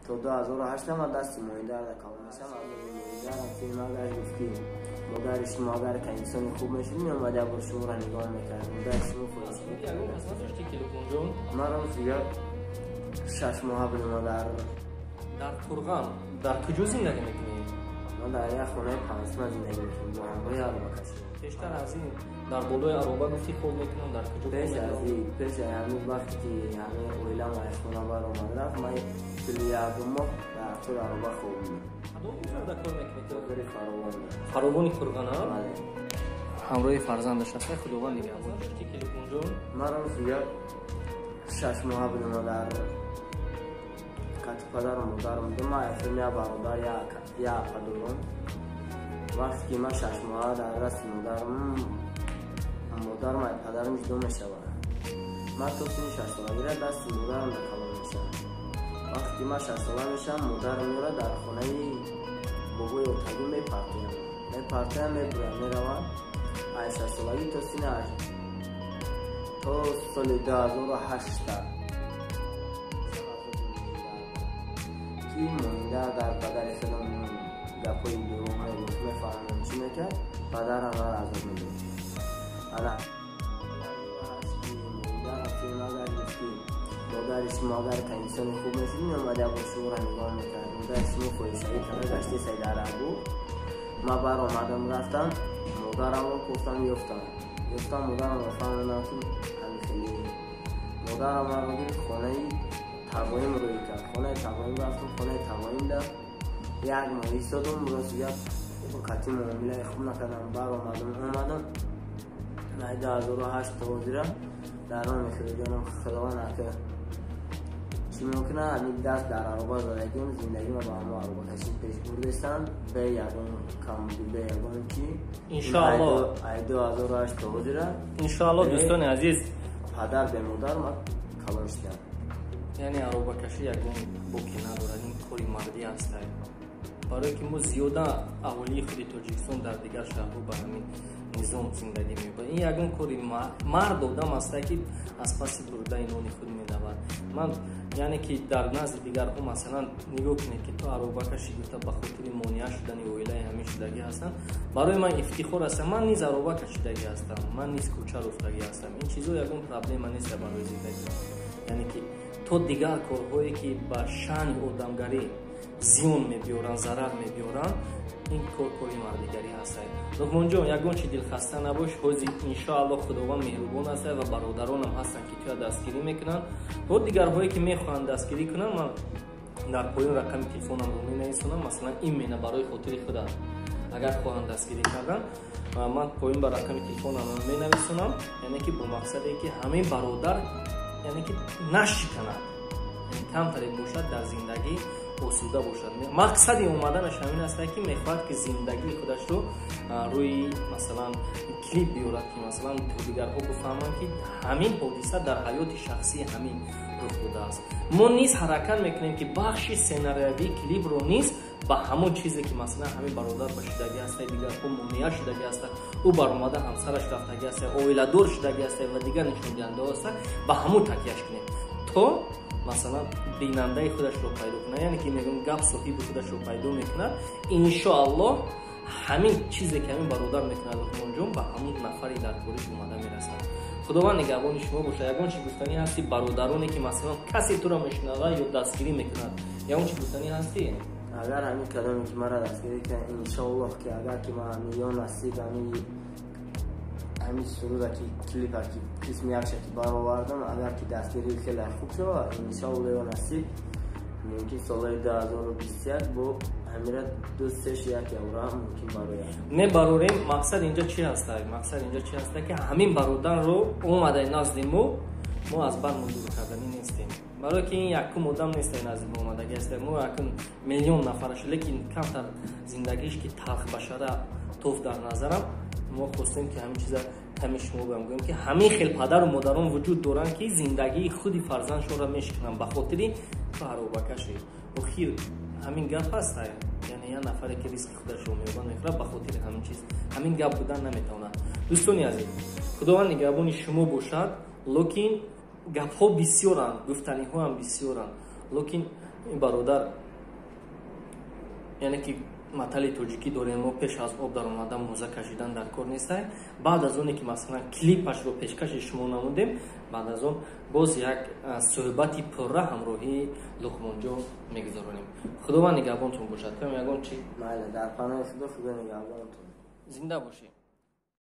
То 2008 ман дасти моидар да калон мешам. Модарам филмагар гуфт, ки модари шумо агар ка инсони хуб мешуд, меомад як бор шуморо нигоҳ мекард. Модари шумо Телефонҷон? Ман рост гап, 6 моҳа будам дар Дар Қурған дар куҷо зиндагӣ мекунӣ? Ман дар як хонаи пансма зиндагӣ мекунам бо ҳамроҳи аробакашӣ. Пештар аз ин дар болои ароба гуфти хоб мекунам, дар куҷо? Пеш аз ин, пеш аз ҳамин вақте ки ҳамин оилам аз хона баромад рафт, ман тӯли як моҳ дар тӯли ароба хоб будам. Кадом бозорда кор мекунӣ? Бозори Фаровон. Фаровони Қурғана? Бале. Ҳамроҳи фарзандаш аст. Худованд нигаҳбон. Телефонҷон? Ман рост гап, 6 моҳа будам дар кати падару модарам будам. Ман айфилм як бародар, як апа дорам. Вақте ки ман 6 моҳа дар дасти модарам, модарам ай падарам ҷудо мешавад. Ман то синни 6 солагира дасти модарам да калон мешавам. Вақте ки ман 6 сола мешавам, модарам меёрад, дар хонаи бобои отагӣ мепартоям, мепартоям, мебурам, меравад. Ай 6 солагӣ то синни, то соли 2008-та ки моинда дар падари худам гапҳои дурӯғ мегуфт, мефаҳмам, чӣ мекард, падарам маро азоб медод. Ана гуфт, ки модари шумо агар ка инсони хуб мешуд, меомад як бор шуморо нигоҳ мекард. Модари шумо фоҳишагӣ карда гаштесай дар абу. Ман баромадам, рафтам, модарамро гуфтам, ёфтам, ёфтам модарамро, фаҳмидам, ки ҳамин хеле модарам маро гирифт, хонаи тағоим рӯй кард. Хонаи тағоим рафтам, хонаи тағоимда як моҳ истодум. Рост гап, кати муомилаи хуб накардам, баромадам, омадам. Най 2008 то ҳозира дар он мехӯриҷонам. Худованд ака чӣ мекунад, ҳамин даст дар ароба задагим, зиндагима ба ҳамо аробакашӣ пеш бурдестам, бе ягон камбуди, бе ягон чӣ. Иншоалло. Ай 2008 то ҳозира. Иншоалло, дӯстони азиз. Падар бемодар ман калон шудам. Яъне аробакашӣ ягон боке надорад, ин кори мардӣ ҳастай, барое ки мо зиёда аҳолии худи Тоҷикистон дар дигар шаҳрҳо ба ҳамин низом зиндагӣ мебарад. Ин ягон кори мард одам ҳастай, ки аз паси бурдаи нони худ медавад. Ман яъне ки дар назди дигарҳо, масалан, нигоҳ кунед, ки то аробакашӣ гуфта ба хотири монеа шудани оилаи ҳамин шудагӣ ҳастанд. Барои ман ифтихор аст, ман низ аробакашидагӣ ҳастам, ман низ кӯча руфтагӣ ҳастам. Ин чизо ягон проблема нест барои зиндагӣ, яъне ки то дигар корҳое, ки ба шаъни одамгарӣ зиён мебиёранд, зарар мебиёранд, ин кор кори мардигарӣ ҳастад. Луқмонҷон, ягон чи дилхаста набош. Ҳозир, иншоалло, Худованд меҳрубон аст ва бародаронам ҳастанд, ки туя дастгирӣ мекунанд. Бо дигарҳое, ки мехоҳанд дастгирӣ кунанд, ман дар поён рақами телефонамро менависонам. Масалан, именно барои хотири худам агар хоҳанд дастгирӣ кардан, ман поён ба рақами телефонам менависонам, яъне ки бо мақсаде, ки ҳамин бародар, яъне ки нашиканад, камтаре бошад, дар зиндагӣ осуда бошад. Мақсади омаданаш ҳамин аст, ки мехоҳад, ки зиндагии худашро рӯи, масалан, клип биёрад, ки масалан дигарҳо бифаҳманд, ки ҳамин ҳодиса дар ҳаёти шахсии ҳамин рух додааст. Мо низ ҳаракат мекунем, ки бахши сценариявии клипро низ ба ҳамон чизе, ки масалан ҳамин бародар ба шудагӣ ҳаста, дигарҳо монеа шудагӣ ҳаста, ӯ баромада ҳамсараш рафтагӣ ҳаста, оиладор шудагӣ ҳаста ва дигар нишондиҳандаҳо ҳаста, ба ҳамон такяш кунем, то масалан бинандаи худашро пайдо кунад, яъне ки мегӯям, гап соҳиби худашро пайдо мекунад. Иншоаллоҳ, ҳамин чизе, ки ҳамин бародар мекунад, Луқмонҷон, ба ҳамон нафари дар кориш омада мерасад. Худованд нигаҳбони шумо бошад. Ягон чи гуфтанӣ ҳасти? Бародароне, ки масалан касе туро мешунавад ё дастгирӣ мекунад, ягон чи гуфтанӣ ҳастӣ? Агар ҳамин кадоме, ки маро дастгирӣ кунад, иншоаллоҳ, ки агар ки ман ҳамин ё насиб ҳамин суруда, ки клипа, ки қисми якша ки баровардам, агар ки дастгирӣ хеле хуб шавад, иншоаллоҳ, ё насиб, мумкин солҳои 2021 бо ҳамира ду сеш як явра мумкин барояд. Мебарорем. Мақсад инҷа чи ҳаста? Мақсад инҷа чи ҳаста, ки ҳамин бародарро омадаи назди мо, мо аз бар мундур карданӣ нестем, барое ки ин якум одам нест назди мо омадагӣ аст. Мо якум миллион нафараш, лекин камтар зиндагиш ки талхбашара тоф дар назарам. Мо хостем, ки ҳамин чиза ками шумо гӯям, гӯем, ки ҳамин хел падару модарон вуҷуд доранд, ки зиндагии худи фарзандшонро мешикананд ба хотири аробакаши. Охир ҳамин гап ҳаст, яъне як нафаре, ки ризқи худашро меёбад, мехӯрад, ба хотири ҳамин чиз ҳамин гап будан наметавонад. Дӯстони азиз, Худованд нигаҳбони шумо бошад. Лекин гапҳо бисёранд, гуфтаниҳоам бисёранд, лекин Ин бародар, яъне ки матали тоҷикӣ дорем мо: пеш аз об даромадан мӯза кашидан дар кор нестай. Баъд аз оне ки, масалан, клипашро пешкаши шумо намудем, баъд аз он боз як суҳбати пурра ҳамроҳии Луқмонҷон мегузаронем. Худованд нигаҳбонтон бошад. Ягон чи? Майли, дар паноҳи Худо, Худо нигаҳбонтон. Зинда бошед.